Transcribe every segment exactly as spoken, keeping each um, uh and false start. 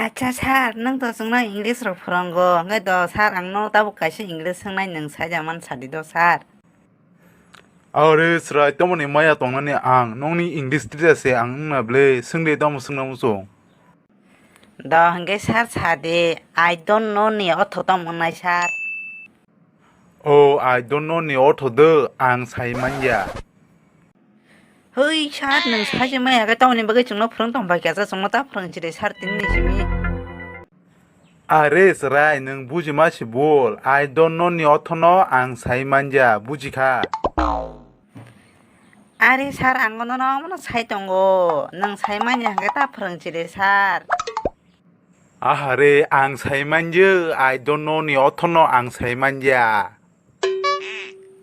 Acha sir, nwng to chwngno English rok phwrwngo, hwnkhe do sir, ang no tabuk kaisa English swngnai, nwng saida man sadi do sir. Are chwrai, tamoni maya tongnani ang, nokni English teacher se ang wngna ble, swngde tamo swngna muchung. Do hwnkhe sir sadi, "I don't know" ni ortho tamo wngnai sir? O, "I don't know" ni ortho do, ang sai manya. Hoi sir, nwng sai se maya khe tamoni bagwi chwngno phwrwng tong bai kha, chwngno ta phwrwng chide sir tini ni simi. Are chwrai, nwng bujima se bol, "I don't know" ni ortho no ang sai manya, bujikha. Are sir, ang nono omono sai tongo, nwng sai manya hwnkhe ta phwrwng chide sir. Aha re, ang sai manya, "I don't know" ni ortho no ang sai manya.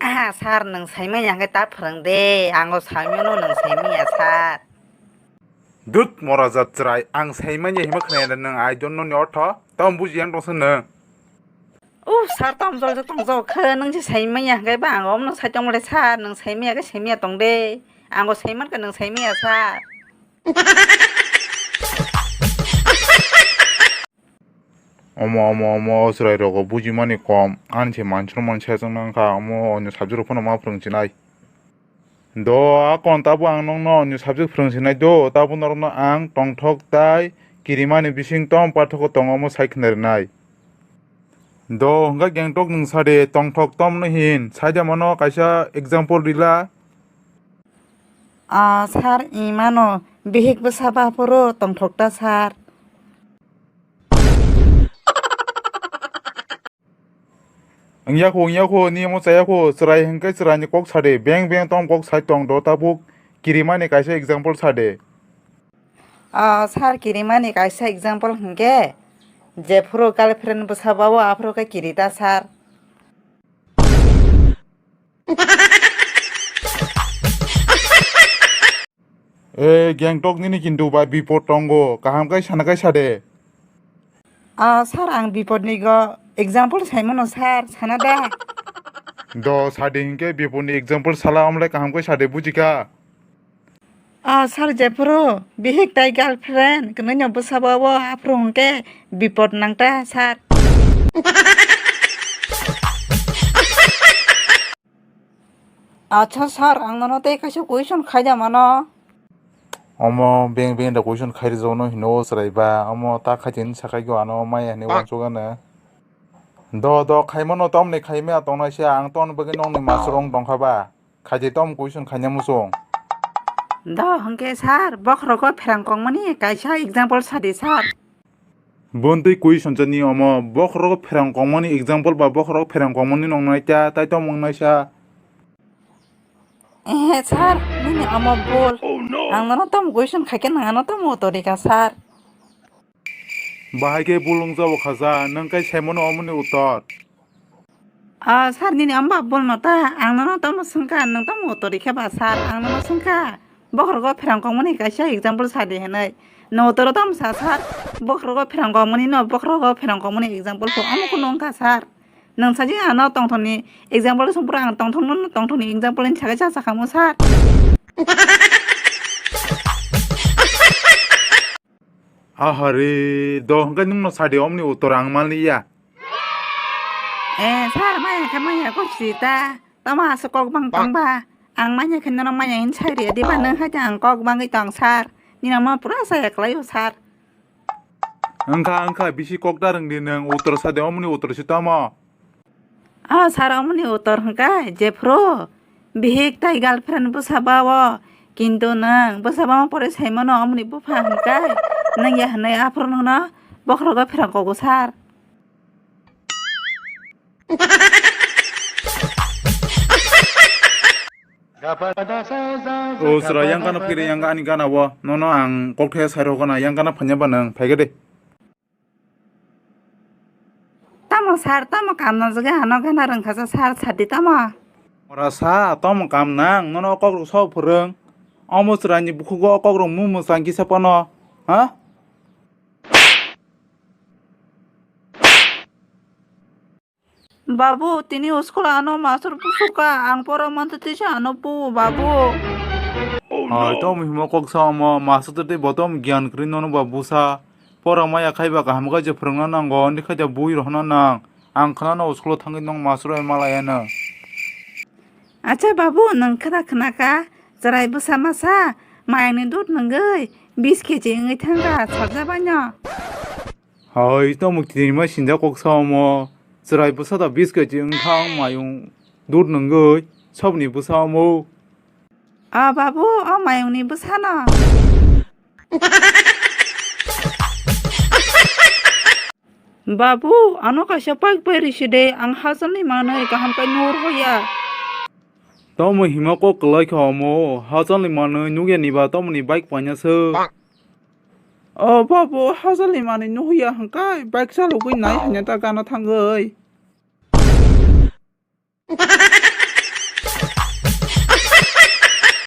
Aha sir, nwng sai manya hwnkhe ta phwrwng de, ango sai mano nwng sai manya sir. Dut mora jat chwrai, ang sai manya hima khna ya nwng "I don't know" ni ortho, tamo buji yang tongsa nwng. Uf sir, tamo jol jok tong jok khe, nwng je sai manya hwnkhe ba ango omono sai tong le sir, nwng sai manya khe sai manya tong de, ango sai man khe nwng sai manya sir. Omo, omo, omo, o chwrai rogo bujimani kom. Ani se manchwrwngmani sejak nang kha, omo onyo subject rok phano ma phwrwng sinai. Do, a kon tabo ang nokno onyo subject phwrwng sinai do, tabo norokno ang tongthok tai kirimani bising tom pathoko tongo omo sai khna rinai. Do, hwnkhe Gangtok nwng sa de, tongthok tom no hin, saida mano kaisa example rila. Ah, sir, imano bihik bwsa baphuru tongthok ta, sir. Wngya kho, wngya kho, ni omo chaya kho, chwrai hwnkhe chwraini kok sa de, beng beng tom kok sai tong do tabuk, kirimani kaisa example sa de. Ah, sir, kirimani kaisa example hwnkhe, jephuru girlfriend bwsa bao aphuru khe kiri ta, sir. E, Gangtok nini kintu ba bipod tongo, kaham kai sana kai sa de. Ah, sir, ang bipod ni go example sai mano, sir, sana da. Do, sa de hinkhe bipod ni example sala omle kaham kai sa de, bujikha. Ah, sir, jephuru bihik tai girlfriend, kwnwi no bwsa bao, aphuru hwnkhe bipod nang ta, sir. Acha sir, ang nono tei kaisa question khaida mano. Omo beng beng da question khai rijak no hino o chwrai ba, omo ta khai tini sakai go ano maya hinwi uansuk ano. Do do khai mano, tamni khai maya tong naisa, ang ton bagwi nokni masrong tong kha ba, khai tei tom question khaina muchung. Do hwnkhe sir, bokhorogo pherang kongmani kaisa example sadi sir. Bontwi question chani omo, bokhorogo pherang kongmani example ba bokhorogo pherang kongmani nong naita, tai tamo wng naisa. Ehe, sir, nini omo bul. Oh, no. Ang nono tamo question khaikhe nang ano tamo utor rika, sir. Bahai khe bul wng jabo khaja, nwng kai saimano omoni utor. Ah, sir, nini amba bol no ta, ang nono tamo swngkha, nwng tamo utor rikhe ba, sir, ang nono swngkha. Bokhorogo pherang kongmani kaisa example sa di hinwi. Nwng utoro tamo sa, sir? Bokhorogo pherang kongmani no, bokhorogo pherang kongmani example khe omo khe nwng kha, sir. Nwng sajing ano tongthokni example swngphuru ang tongthokno, tongthokni example ni sakai cha sakhamu, sir. Ahare, do hwnkhe nwngno sadi omni utor ang manliya. Eh, sir, maya khe maya kok si ta. Tamo aswk kok bang tong ba? Ang manya khe nono manya hin sai rw di ba, nwng hai ta ang kok bangwi tong, sir. Nini omo pura saya kwlaio, sir. Wngkha, wngkha, bisi kok da rwng di nwng, utor sa de, omoni utor si tamo. O sir, omoni utor hwnkha, jephru bihik tai girlfriend bwsa ba o, kintu nwng bwsa ba o pore sai mano omoni bupha hwnkha, nwng ya hwnwi aphuru nwngno bokhorogo pherang kogo sir. O chwra yang gana phire yang ani gana o, nono ang kok the sai rw gana yang gana phanya ba nwng phai khe de. Tamo sir, tamo kam nang jagwi ano gana rwngkha sa sir, sadi tamo. Ora sa, tamo kam nang, nono kok rok so phwrwng. Omo chwraini bukhugo kok rok mung mwchang kisa phano, ha? Babu, tini school ano mastor busuka, ang pora manto tisa ano pu, babu. Hai, tom himo kok sa omo, mastor tei botom gyan kri nono babu sa. Pora maya khai ba kaham khe je phwrwngna nango, hwnwi khai da bui rohorna nang. Ang khwnano school-o thangwi nwng masroi malaya no. Acha babu, nwng khwna khwna kha, chwrai bwsa masa mayangni dud nwngwi bis keji wngwi thangkha, sajak baino. Hai, tamo tini ma sinjak kok sa omo. Chwrai bwsa da bis keji wngthang mayung dud nwngwi, sabni bwsa omo. O babu, o mayungni bwsano. Babu, ano kaisa bike bai risi de, ang hajalni manwi kaham khe nur hoya. Tamo hima kok kwlai kha omo, hajalni manwi nukya niba tamoni bike paina se. O babu, hajalni manwi nuhya hwnkhe bike chalogwi nai hanya ta gana thangwi.